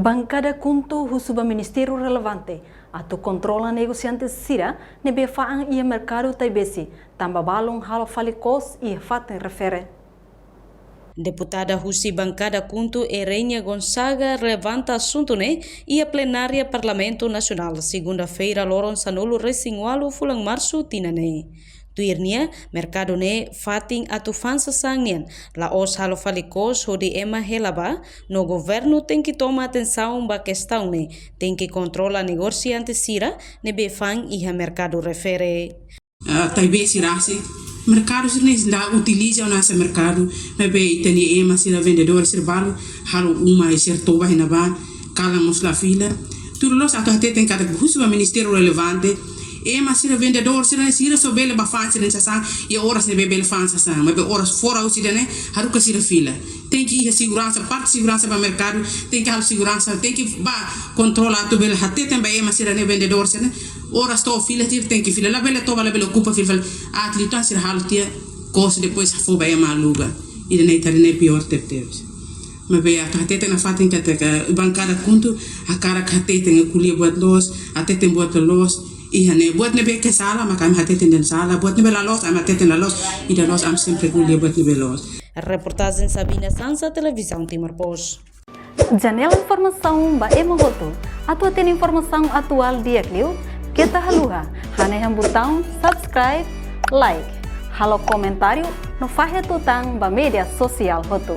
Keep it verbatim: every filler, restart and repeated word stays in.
Bankada KHUNTO husu ba ministériu relevante atu kontrola negosiante sira ne'ebé fa'an iha merkadu Taibesi, tanba balun halo fali kos iha fatin refere. Deputada husi bankada KHUNTO, Erenia Gonzaga, levanta asuntu ne'e iha plenária Parlamentu Nasionál, segunda-feira, loron sanulu-resin-ualu fulan Marsu tinan ne'e. Tuir nia, merkadu ne'e fatin atu fa'an sasán nian, la'ós halo fali kos hodi ema hela ba, no governu tenke toma atensaun ba kestaun ne'e, tenke kontrola negosiante sira ne'ebé fa'an iha merkadu refere. Ah, Taibesi rasik, merkadu sira-ne'e la utiliza ona hanesan merkadu, maibé ita-nia ema sira, vendedór sira balun halo uma iha sira toba iha ne'ebá, kalan mós la fila. Tuir loloos atu hateten katak husu ba ministériu relevante, ema sira, vendedór sira-ne'e, sira só bele bá fa'an sira-nia sasán iha oras ne'ebé bele fa'an sasán, maibé oras fora husi ida-ne'e haruka sira fila. Tenke iha seguransa, parte seguransa ba merkadu, tenke halo seguransa, tenke bá kontrola atu bele hateten ba ema sira-ne'e, vendedór sira-ne'e, oras to'o fila sira tenke fila, labele toba, labele okupa fila fali. Atu liután sira halo tiha kos, depois fó ba ema aluga. Ida-ne'e ita haree ne'e piór tebetebes. Maibé atu hateten nafatin katak bankada KHUNTO hakarak hateten, ko'alia buat loos, hateten buat loos. Iha ne'e buat ne'ebé ke sala, maka ami hateten dehan sala, buat ne'ebé la loos, ami hateten la loos, ida loos ami sempre ko'alia buat ne'ebé loos. Reportajen Sabina Sansa, Televizaun Timor Post. Janela informasaun ba ema hotu. Atu hatene informasaun atuál di'ak liu, keta haluha hanehan butaun subscribe, like, halo komentáriu no fahe tutan ba média sosiál hotu.